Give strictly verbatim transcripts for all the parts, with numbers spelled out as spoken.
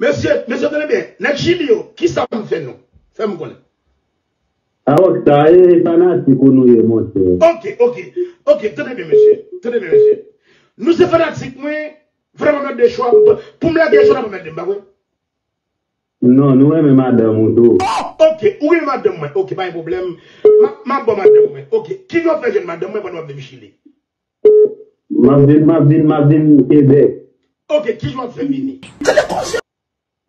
Mesye, mesye, tande byen. Nèg Chili yo, kisa m fè nou? Fè m konnen. A Rockstar, e fanatik ou nou ye, monchè. Ok, ok, ok, tande byen, mesye. Tande byen, mesye. Nou se fanatik mwen, vrèman mèt de chwa. Pou m lage chwa, pa mèt de m, pa vre? Non, nou renmen madanm ou tou. Oh, ok, ou renmen madanm mwen. Ok, pa gen pwoblèm. M ap ba w madanm mwen. Ok, kijan w fè jwenn madanm mwen pandan w ap viv Chili? M ap vin, m ap vin, m ap vin Kebèk. Ok, kijan w ap fè vini?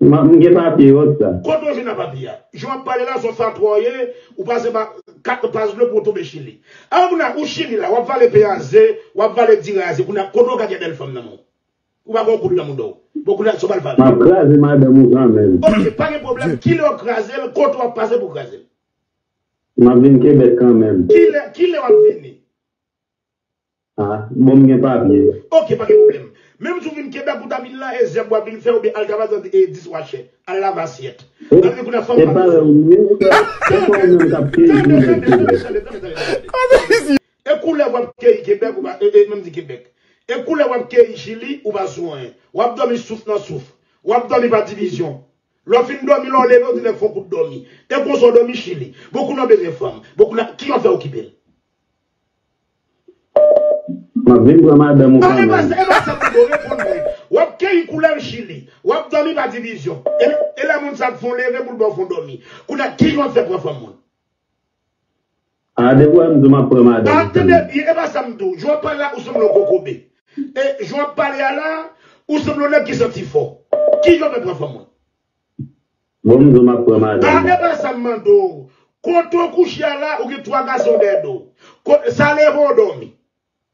M ap, m gen papye, Rockstar. Kote w jwenn papye a? Jan w ap pale la, se yon fatwa w ye, ou pase pa kat pas ble pou w tonbe Chili. Alò kounye a, ou Chili la, w ap vale peyaze, w ap vale diraze, kounye a, kote w ka gen bèl fanm nan men w? Ou pa gen yon kout nan mouda w. Bon, kounye a, sa w pral fè avè l? M ap kraze madanm ou kanmenm. Ok, pa gen pwoblèm. Kilè w ap kraze l, kote w ap pase pou w kraze l? M ap vin Kebèk kanmenm. Kilè, kilè w ap vini? Ah, bon, m gen papye. Ok, pa gen pwoblèm. Menm si w vin Kebèk, ou ta vin la, e zèb w ap vin fè oubyen al travay nan e dishwasher, al lave asyèt. Ann vin kounye a fanm pa bezwen. E pa lè ou menm k ap keyi koulè Kebèk. E koulè w ap keyi Kebèk, ou pa, e, e, menm di Kebèk. E koulè w ap keyi Chili, ou pa sou anyen. W ap dòmi souf nan souf. W ap dòmi pa divizyon. Lè w fin dòmi, lè w leve, w di nèg fè yon kout dòmi. E konsa w dòmi Chili. Bon, kounye a w bezwen fanm. Bon, kounye a, kijan w fè okipe l? M ap vin pran madanm ou kanmenm. E pa sa, e pa sa m mande w, reponn mwen. W ap keyi koulè Chili. W ap dòmi pa divizyon. E, e lè moun sa t fon leve pou l ba w fon dòmi. Kounye a, kijan w ap fè pran fanm moun? A, depi w wè m di w m ap pran madanm ou kanmenm. A, tande byen, e pa sa m di w. Jan w ap pale la, ou sanble yon kokobe. E jan w ap pale a la, ou sanble yon nèg ki santi fò. Kijan w fè pran fanm moun? Bon, m di w m ap pran madanm. A, e pa sa m mande w. Kote w kouche a la, ou gen twa gason dèyè do w. Sa leve w dòmi.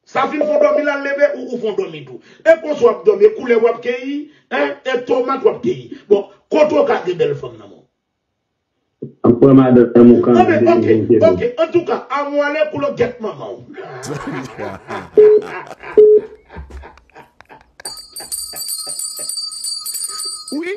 Sa fin fon dòmi, l al leve, ou, ou fon dòmi tou. E konsa w ap dòmi, e koulè w ap keyi, en, e tomat w ap keyi. Bon, kote w ka gen bèl fanm nan men w? M ap pran madanm ou kanmenm. Anben, ok, ok. Antouka, amwale koulè gèt manman w. Wi.